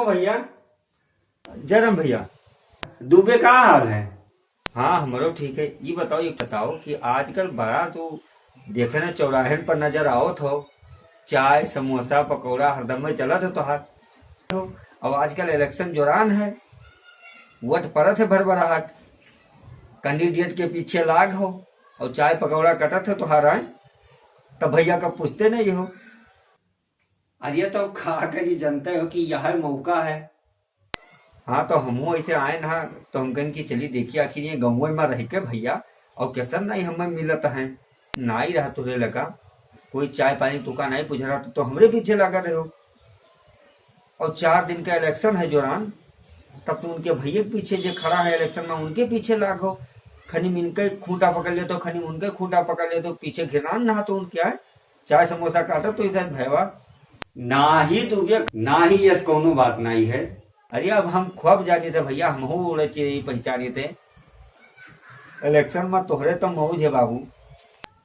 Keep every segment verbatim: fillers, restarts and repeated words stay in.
भैया। जय राम भैया। दुबे, का हाल है? हाँ, हमरो ठीक है। ई बताओ, ई बताओ कि आजकल बड़ा तू देखे ना, चौराहन पर नजर आवत हो, चाय, समोसा, पकौड़ा हरदम में चलत है तोहार। अब आजकल election जोरान है, वोट पड़त है भरभराहट, candidate के पीछे लाग हो और चाय पकौड़ा कटत है तोहार, आए? तब भैया का पूछते नहीं हो। अरे, तो अब का करी, जानते हो कि यह मौका है। हाँ, तो हमहू ऐसे आए ना, तो हम कहन कि चली देखी आखिर ये गाँव में रह के भैया, और कैसन नहीं हमें मिलत है, ना ही रहा तुरे लगा, कोई चाय पानी तुका नहीं पूछ रहा, तो, तो हमरे पीछे लगा रहे हो। और चार दिन का election है जोरान, तब तो उनके भैया के पीछे जे खड़ा है election में, उनके पीछे लागो, खनी इनके खूंटा पकड़ ले तो खनी उनके खूंटा पकड़ ले, तो पीछे घिरान ना तो उनके आए, चाय समोसा काटो तो इज्जत भयवा। ना ही दुबे, ना ही यस, कौनो बात नहीं है। अरे, अब हम खूब जानी थे भैया, हम हो उड़े चिड़े पहचानी थे। Election में तोहरे तो मौज है बाबू।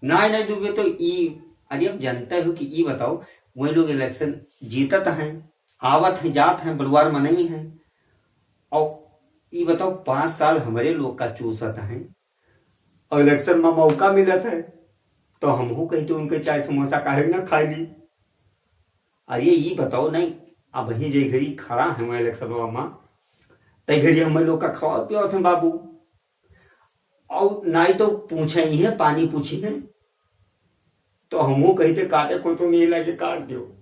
नहीं, नहीं दुबे, तो ई, अरे, अब जानते हो कि ई बताओ, वही लोग election जीतत हैं, आवत हैं, जात हैं, बलुआर में नहीं है। और ई बताओ, पाँच साल हमरे लोग का चूसत हैं और election में मौका मिलत है, तो हमहू कही तो उनके चाय समोसा काहे ना खाई ली। अरे, ई बताओ नहीं, अब ही जे घड़ी खड़ा है वहाँ election में, तय घड़ी हमें लोग का खवात पियावत हैं बाबू। और नाई तो पूछे ही है, पानी पूछी है, तो हमहू कही थे काटे को तो नहीं लगे, काट दियो।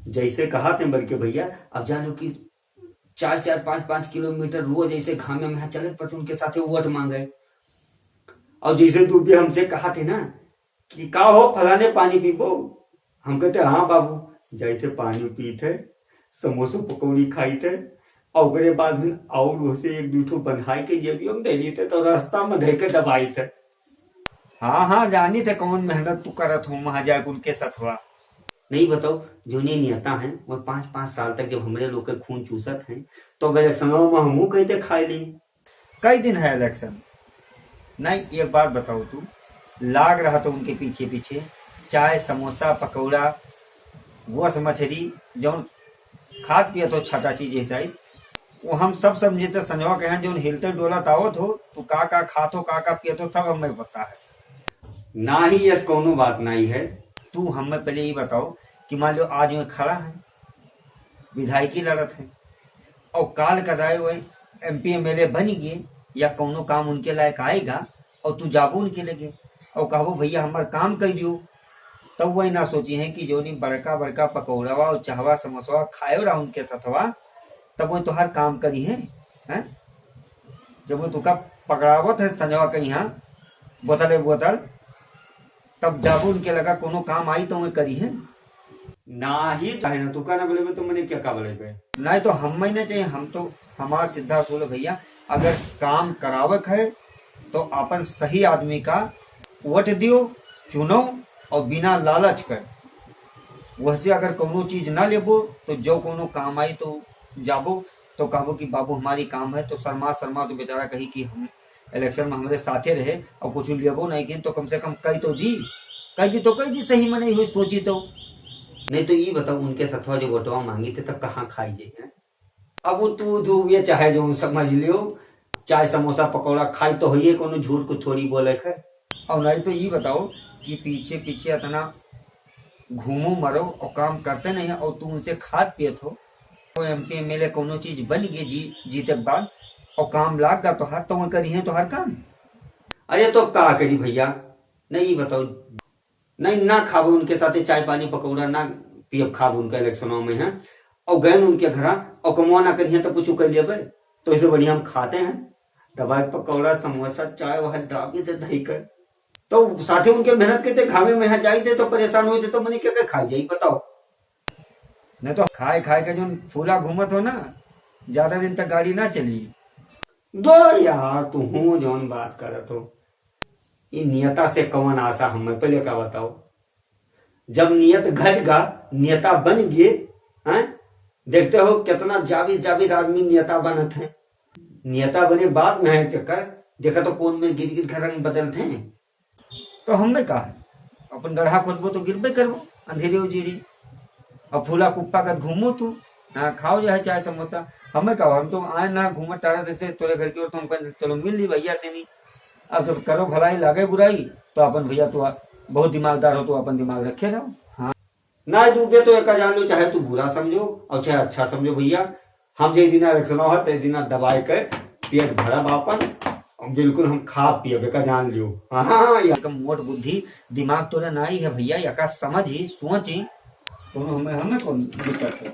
जैसे कहा थे बल्कि भैया, अब जानो कि चार चार पाँच पाँच किलोमीटर रोज ऐसे घामे में चले, पर उनके साथे वोट मांगे। और जैसे दुबे हमसे कहा थे ना कि का हो फलाने, पानी पीबो? हम कहते, "हाँ बाबू।" जाई थे, पानी पी थे, समोसो पकौड़ी खाई थे, और ओकरे बाद में और उसे एक दू ठो बंधाई के जेबियो में दे ली थे, तो रास्ता में धर के दबाई थे। हाँ, हाँ, जानी थे कौन मेहनत तू करत हो वहाँ जाके उनके सथवा। नहीं बताओ, जो नहीं नेता हैं, वो पाँच पाँच साल तक जब हमरे लोग के खून चूसत हैं, तो अब election में हमहू कहते खाए ली। कई दिन है election? नहीं, एक बात बताओ तू, लाग रहा तो उनके पीछे पीछे चाय, समोसा, पकौड़ा, गोस मछली, जौन खात पियत हो छाटा चीज ऐसा ही, वो हम सब समझे थे। संजवा कहें जौन हिलते डोलत आवत हो, तू का का खात हो, का का पियत हो, सब हमें पता है। ना ही यस कौनो बात नहीं है। तू हमें पहले ये बताओ कि मान लो आज मैं खड़ा है, विधायकी लड़त है, और काल कदाए हुए एमपी एमएलए बन गए या कौनो काम उनके लायक आएगा, और तू जाबो उनके लगे और कहबो, "भैया, हमार काम कर दियो," तब वही ना सोची है कि जोनी बड़का बड़का पकौड़ावा और चाहवा समोसवा खायो रहा उनके सथवा, तब वो तोहार काम करी है, हैं? जब वो तुका पकड़ावत है संजवा के यहाँ बोतले बोतल, तब जाबो उनके लगा कोनो काम आई तो वह करी है। ना ही तो है ना, तू का ना बोले बे, तो मैंने क्या का बोले बे? नहीं तो हम में ना चाहिए, हम तो, हमार सीधा असूल है भैया, अगर काम करावक है तो अपन सही आदमी का वोट दियो, चुनो और बिना लालच कर। वहसे अगर कौनो चीज ना लेबो तो जो कौनो काम आई तो जाबो, तो कहबो कि बाबू हमारी काम है, तो शर्मा शर्मा तो बेचारा कही कि हम election में हमरे साथे रहे और कुछ लेबो नहीं किन, तो कम से कम कही तो दी, कही दी तो कही दी, सही में नहीं हुई सोची तो। नहीं तो ये बताओ, उनके सथवा जो वोटवा मांगी थे तब कहाँ खाई जाए हैं? अब वो तू, तू ये चाहे जो समझ लियो, चाय समोसा पकौड़ा खाई तो होइए, कोनो झूठ को थोड़ी बोले है। और नहीं तो ये बताओ कि पीछे पीछे इतना घूमो मरो और काम करते नहीं है और तू उनसे खात पियत हो, तो एमपी एमएलए कोनो चीज बन गए जी, जीते के बाद और काम लाग गा तोहार, तो वह करी है तोहार काम। अरे तो का करी भैया, नहीं बताओ, नहीं ना खाबो उनके साथे चाय पानी पकौड़ा, ना पियब खाब उनका इलेक्शनों में है, और गए उनके घरा और कमवा ना करिए तो कुछ कर लेबे, तो इसे बढ़िया हम खाते हैं दबाई पकौड़ा समोसा चाय वह दाबी दे धई कर। तो साथे उनके मेहनत के ते घामे में यहाँ जाई थे तो परेशान हुई थे तो मने क्या क्या खाई जाई बताओ। नहीं तो खाए खाए के जो फूला घूमत हो ना, ज्यादा दिन तक गाड़ी ना चली। दो यार, तू हूँ जौन बात करत हो, ई नियता से कौन आशा हमें पहले का बताओ। जब नियत घट गा, नेता बन गए, हैं? देखते हो कितना जाविद जाविद आदमी नेता बनत है। नेता बने बाद में है चक्कर, देखा तो कौन में गिर गिर के रंग बदलते हैं। तो हमें का है, अपन गढ़ा खोदबो तो गिरबे करबो, अंधेरे उजीरी। अब फूला कुप्पा का घूमो तू, हाँ, खाओ जो है चाय समोसा। हमें का, हम तो आए ना घूमत टहरत ऐसे तोरे घर की ओर, तो हम कहें, "चलो मिल ली भैया से नहीं।" अब जब करो भलाई लागे बुराई, तो अपन भैया तो आ-, बहुत दिमागदार हो, तो अपन दिमाग रखे रहो। हाँ, ना डूबे तो एका जान लो, चाहे तू बुरा समझो और चाहे अच्छा समझो भैया, हम जे दिना रखना हो, ते दिना दबाए के पेट भरब आपन, और बिल्कुल हम खा पियब, एका जान लियो। हाँ, हाँ, हाँ, या मोट बुद्धि, दिमाग तोरे नाई है भैया, एका समझ ही, सोच ही, तो हमें, हमें कौन दिक्कत है?